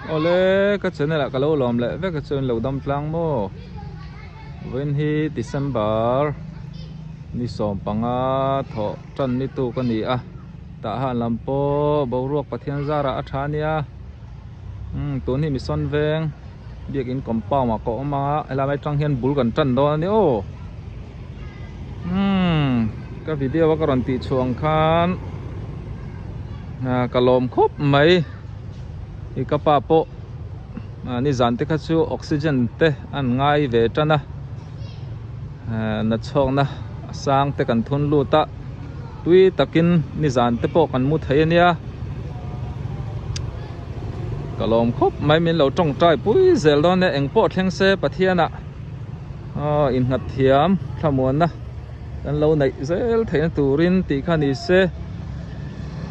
Awle ka channel ah ka lo lawm leh vek a chuan lo dam tlang maw vawiin hi December ni 15 thawh tan ni tuk a ni a tah han lam pawh boruak Pathian zarah a tha ania umm tun hi Mission veng biakin compound ah ka awm a helai atang hian bul kan tan dawn a ni aw umm ka video a ka rawn tih chhuah ang khan ka lawm khawp mai i ka pa pawh nizan te kha chu oxygen te an ngai ve tan a na chhawkna a sang te kan thun lut a tui takin nizan te pawh kan mu thei a nia. Ka lawm khawp mai min lo tawngtai pui zel dawn e engpawh thleng se Pathianah aw innghat thiam thlamuanna kan lo neih zel theihna turin tih kha ni se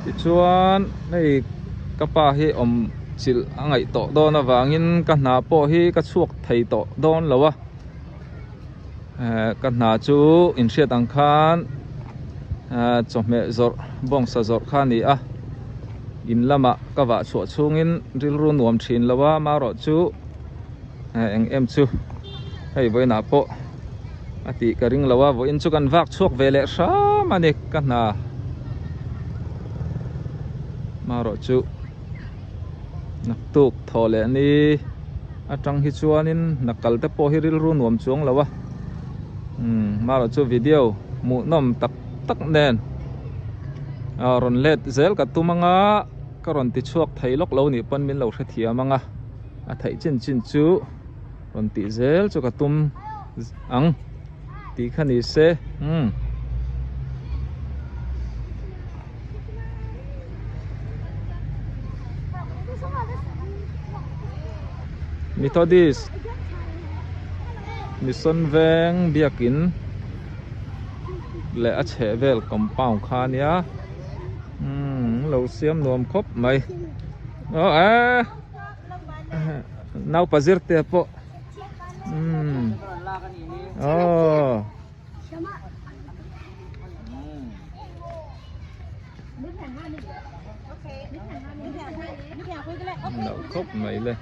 tichuan hei ka pa hi awm chilh a ngaih tawh dawn avangin ka hna pawh hi ka chhuak thei tawh dawn lo a eh ka hna chu inhriat ang khan eh chawhmeh zawrh bawngsa zawrh kha a ni a in lamah ka vah chhuah chhungin rilru nuam thin lo a marawh chu eh eng em chu hei vawiinah pawh a tih ka ring lo a vawiin chu kan vak chhuak ve leh hram a ni ka hna marawh chu naktuk thaw leh ni atang hi chuanin hna kal te pawh hi rilru nuam chuang lo a umm marawh chu video hmuhnawm tak tak nen ah rawn let zel ka tum anga ka rawn ti chhuak thei lawk lo nih pawn min lo hrethiam anga a theih chin chin chu rawn tih zel chu ka tum ang tih kha ni se umm. Methodist Mission Veng biakin leh a chhehvel compound kha a nia umm lo siam nuam khawp mai aw eh naupa zirte pawh umm aw. Loh khawp mai le.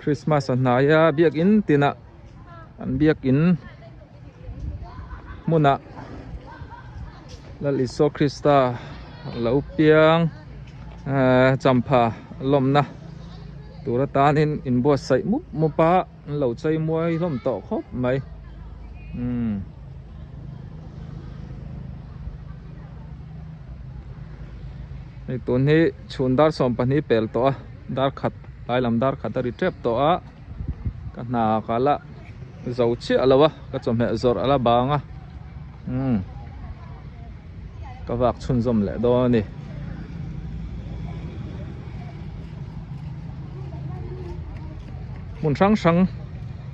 Christmas a hnai a biakin tinah an biakin hmunah Lal Isua Krista lo piang ehh champha lawmna tur atanin inbuatsaih mup mup a an lo chei muai hlawm tawh khawp mai umm. Hei tun hi chhun dar 12 pel tawh a dar khat tlai lam dar khat a ri tep tawh a ka hna ka la zo chiah lo a ka chawhmeh zawrh a la bang a umm ka vak chhunzawm leh dawn a ni. Hmun hrang hrang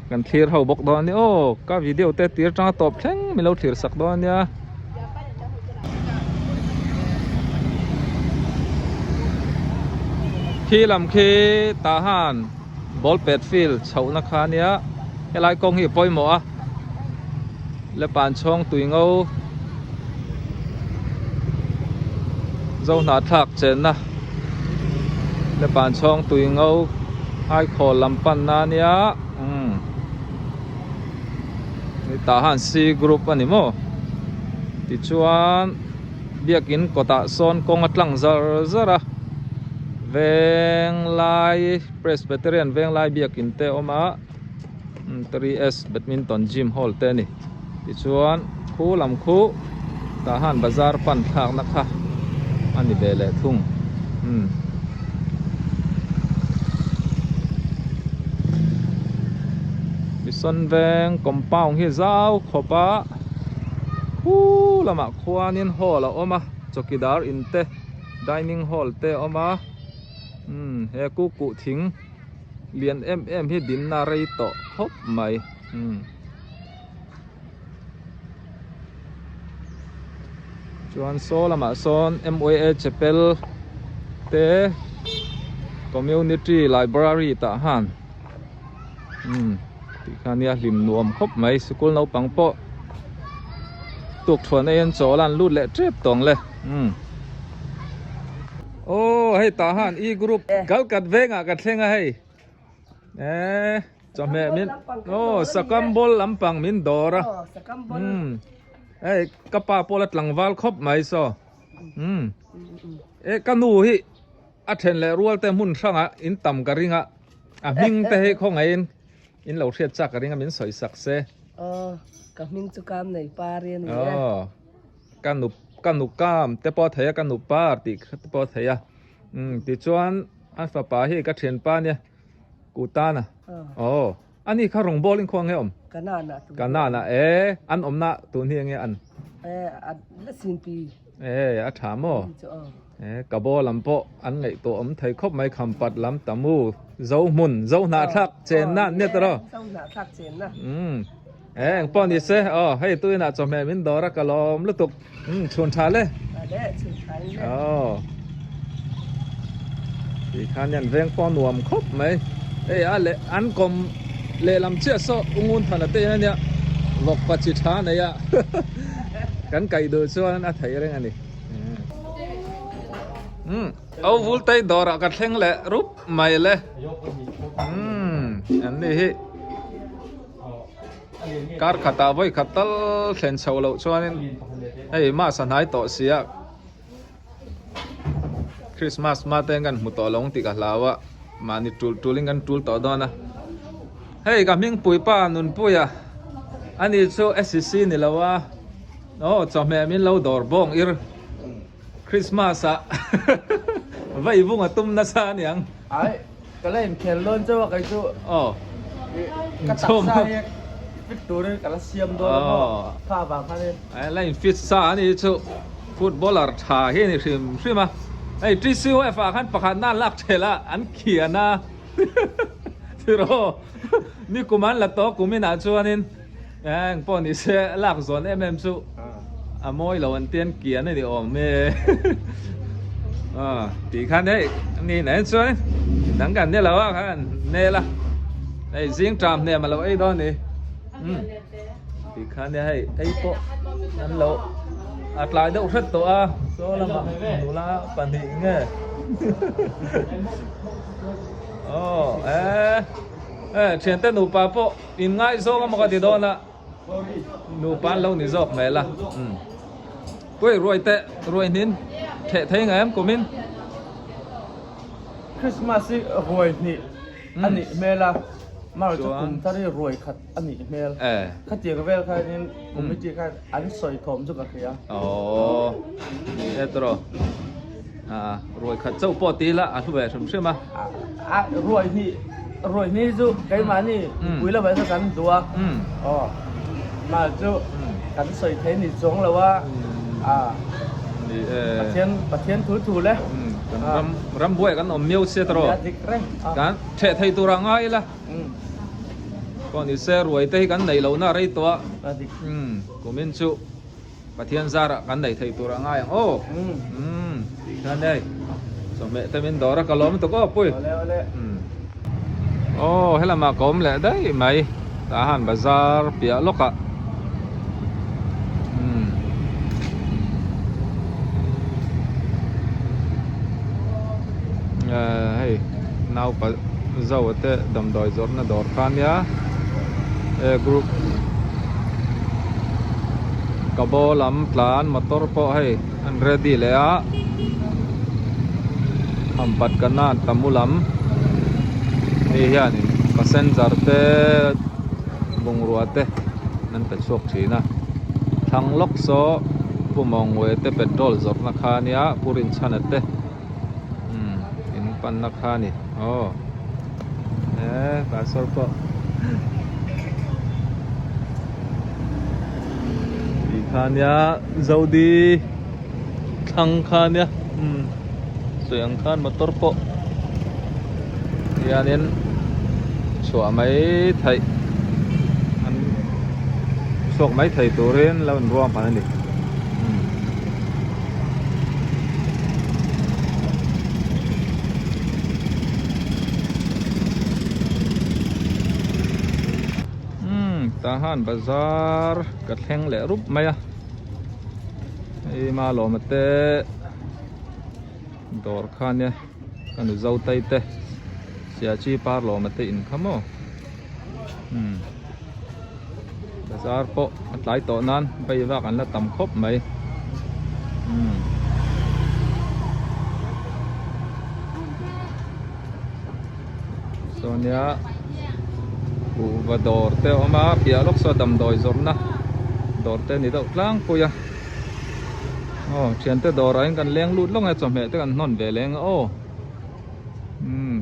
kan thlir ho bawk dawn a ni aw ka video te tir tanga tawp thleng min lo thlir sak dawn a nia. Khi lam khi tah han ball pet field chhohna kha a nia helai kawng hi a pawimawh a lepan chhawng tui ngo zo hnahthlak chenna lepan chhawng tui ngo aikhawl lam panna a nia umm tah han C group a ni maw tichuan biakin kawtah sawn kawng a tlang zar zar a venglai Presbyterian venglai biakin te a awm a 3S badminton gym hall te a ni tichuan khu lam khu tah han bazar pan thlakna kha a ni ve leh thung umm. Mission veng compound hi zau khawp a khu lamah khuanin hall a awm a chawkidar in te dining hall te a awm a umm he kuhkuh thing. Lian em em hi dinna rei tawh khawp mai umm chuan saw lamah sawn M Y A chapel te Community Library tah han umm tih kha nia hlim nuam khawp mai sikul naupang pawh tuk thuan ei an chawl a an lut leh tep tawng le umm aw hei tah han e group kalkat vengah ka thleng a hei eh chawhmeh min aw sakam ball lampang min dawr a umm hei ka pa pawh la tlangval khawp mai saw umm eh ka nu hi. A then leh rual te hmun hrangah in tam ka ring a, a hming te hi khawngaihin in lo hriat chak ka ring a min sawi sak se. Aw, ka hming chu kam nei par i a ni e. Aw, ka nu ka nu kam te pawh a thei a, ka nu par tih kha te pawh a thei a. Umm tichuan a fapa hi ka thianpa nia Kutana. Aw, ani kha rawngbawl in khuang nge awm? Kanana tun. Kanana e, an awmna tun hi enge an? E, a la sinpi. E, a tha maw? E, ka baw lam pawh an ngaihtuah awm thei khawp mai khampat lam tamu zo hmun zo hnahthlak chenna an nia tawh. Zo hnahthlak chenna. Umm, e, eng pawh ni se, aw, hei tuinah chawhmeh min dawr a ka lawm lutuk. Umm, chhun tha le. Tha le, chhun tha in le. Aw. Ti khan hian veng pawh nuam khawp mai. Hei a leh an kawm lehlam chiah saw Ungun Thana te in ania vawk pa chi tha nei a kan kaih duh chuan a theih reng a ni. Umm au vul tei dawrah ka thleng leh rup mai le. Umm an ni hi kar khatah vawi khat tal thlen chho loh chuanin hei mass a hnai tawh sia. Christmas hma te kan hmu tawh lo ang tih ka hlau a mahni tul tul in kan tul tawh dawn a hei ka hmingpui pa Nunpuia ani chu SCC ni lo a aw chawhmeh min lo dawr bawng ir Christmas ah vei vung a tum nasa aniang. Ai ka la inkhel dawn chauh a kei chu aw ka taksa hi fit turin ka la siam dawn a maw kha vang khanin. Ai la in fit sa a ni chu footballer tha hi a ni hrim hrim a hei TCOF ah khan pakhat na lak thel a an khian a tiraw ni kum an la tawh kum inah chuanin eng pawh ni se lak zawn em em chu a mawi lo an tian kian a ni awm e tih khan hei ni nen chuan dang kan ni lo a khan nel a hei zing tram hnem a lo ei dawn ni. Ti khan nia hei ei pawh an lo a tlai deuh hret tawh a saw lamah nula pahnih nge aw e e thiante nupa pawh in ngaizawng a maw ka ti dawn a nupa an lo ni zawk hmel a pui ruai teh ruai hnin theh thei ngai em kumin Christmas hi ruai hnih a nih hmel a March a kum thar hi ruai khat a nih hmel. Khatiang vel khanin committee khan an sawi thawm chu ka hria. Aww ni e tawh a ruai khat chauh pawh ti ila a hlu ve hrim hrim a. A ruai hnih ruai hnih chu keimahni mipui lamah hian kan duh a. Aw mah chu kan sawi thei ni chuang lo a. Ni e. Pathian Pathian thu thu le. Kan ram rambuai kan awm miau sia tawh. Nia dik reng. Kan theh thei tur a ngai ila. Pawh ni se ruai te hi kan neih lohna a rei tawh a. Kumin chu Pathian zarah kan neih theih tur a ngai ang aw. Tih khan hei chawhmeh te min dawr a ka lawm tuk aw pui. Aw helamah ka awm leh daih mai tah han bazar piah lawkah. Hei naupa zo te damdawi zawrhna dawr kha ania he group ka baw lam tlan motor pawh hei an ready leh a khampat kana tamu lam hei hianin passenger te bungrua te an pe chhuak thin a thlang lawk saw pu mawngwe te petrol zawrhna kha ania pu rinchhana te umm in panna kha a ni aw he pastor pawh tih kha ania zodi thlang kha ania umm sawi ang khan motor pawh hianin chhuah mai theih an chhuak mai thei turin lo inruahman a ni. Tah han bazar ka thleng leh rup mai a hei Malawma te dawr kha nia ka nu zo tai te Siachi par lawma te in kha maw umm bazar pawh a tlai tawh nan vei vak an la tam khawp mai umm. Sawnia kuhva dawr te a awm a piah lawk saw damdawi zawrhna dawr te a ni deuh tlangpui a aw thiante dawrah hian kan leng lut lawk a chawhmeh te kan hnawn ve leng a aw umm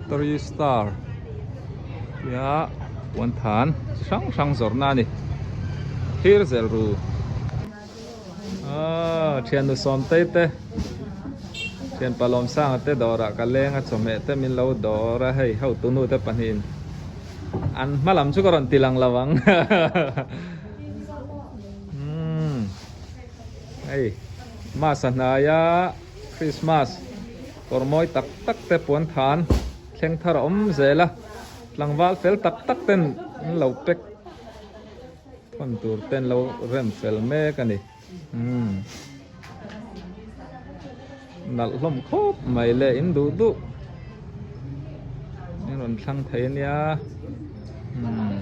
three star tia puan than chi hrang hrang zawrhna a ni thlir zel ru. Aw thiannu Sawmtei te thianpa Lawmsanga te dawrah ka leng a chawhmeh te min lo dawr a hei hotunu te pahnihin an hma lam chu ka rawn ti lang lo ang umm hei mas a hnai a Christmas kawr mawi tak tak te puan than thleng thar a awm zel a tlangval fel tak tak ten an lo pack. Thawn tur ten lo rem fel mek a ni. Umm. Nalh hlawm khawp mai le in duh duh. In rawn thlang thei a nia. Umm.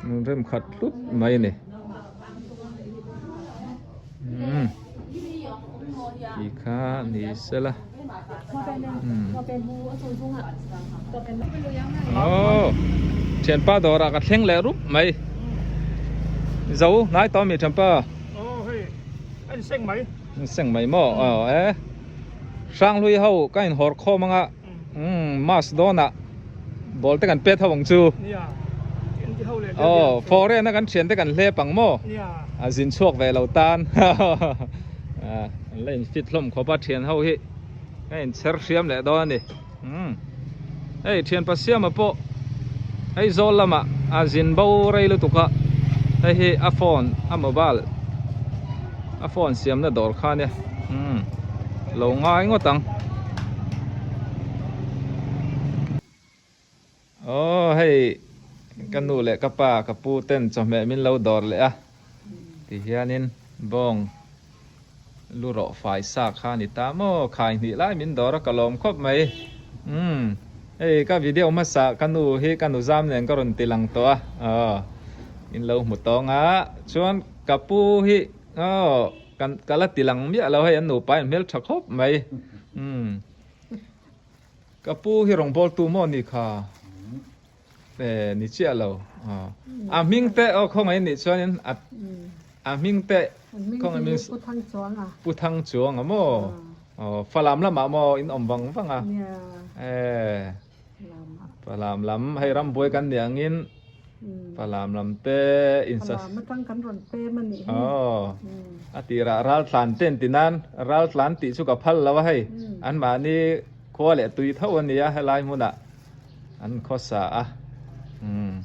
Umm. Rem khat hlut mai a ni. Umm ti kha ni sela umm aw thianpa dawrah ka thleng leh rup mai zo hnai tawh ami thianpa aw hei a inseng mai inseng mai maw aw e hranghlui ho ka inhawr khawm anga umm mask dawnah ball te kan pet ho ang chu aw foreign a kan thian te kan hlep ang maw a zin chhuak ve lo tan an la in fit hlawm khawp a thian ho hi a in chher hriam leh dawn a ni umm hei thian pa siama pawh Aizawl lamah a zin bo rei lutuk a hei hi a phone a mobile a phone siamna dawr kha ania umm lo ngai ngawt ang aw hei ka nu leh ka pa ka pu ten chawhmeh min lo dawr leh a ti hianin bawng lu rawh fai sa kha a ni ta maw khai hnih lai min dawr a ka lawm khawp mai umm hei ka video hmasa ka nu hi ka nu zam nen ka rawn ti lang tawh a aw in lo hmu tawng a chuan ka pu hi aw kan ka la ti lang miah lo hei an nupa in hmel tha khawp mai umm ka pu hi rawngbawltu maw ni kha. Eh ni chiah lo a hming te aw khawngaih nih chuanin a a hming te khawngaih min Pu Thang Chuang a Pu Thang Chuang a maw aw Falam lamah maw in awm vang vang a eh Falam lam hei rambuai kan nih angin Falam lam te in sa Falam atang kan rawn pem a nih hi aw a tirah raltlan te an ti nan raltlan tih chu ka phal lo a hei anmahni khua leh tui tho a nia helai hmunah an khawsa a umm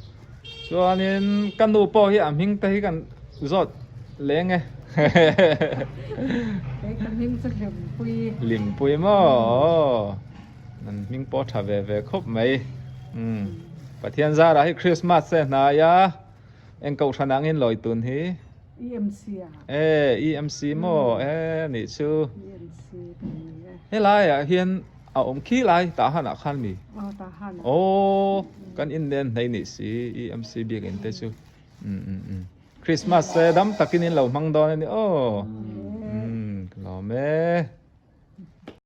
chuanin ka nu pawh hi a hming te hi kan zawt leng e Kei ka hming chu Hlimpui Hlimpui maw aw an hming pawh tha ve ve khawp mai umm Pathian zarah hi Christmas se hnai a eng kohhran angin lawi tun hi EMC a e EMC maw e nih chu EMC kan ni e helaiah hian A awm khi lai tah hanah khan mi? Aw tah hanah. Aw kan in nen hnei nih si EMC biakinn te chu. Um um um. Christmas se dam takin in lo hmang dawn a ni aw. Um ka lawm e.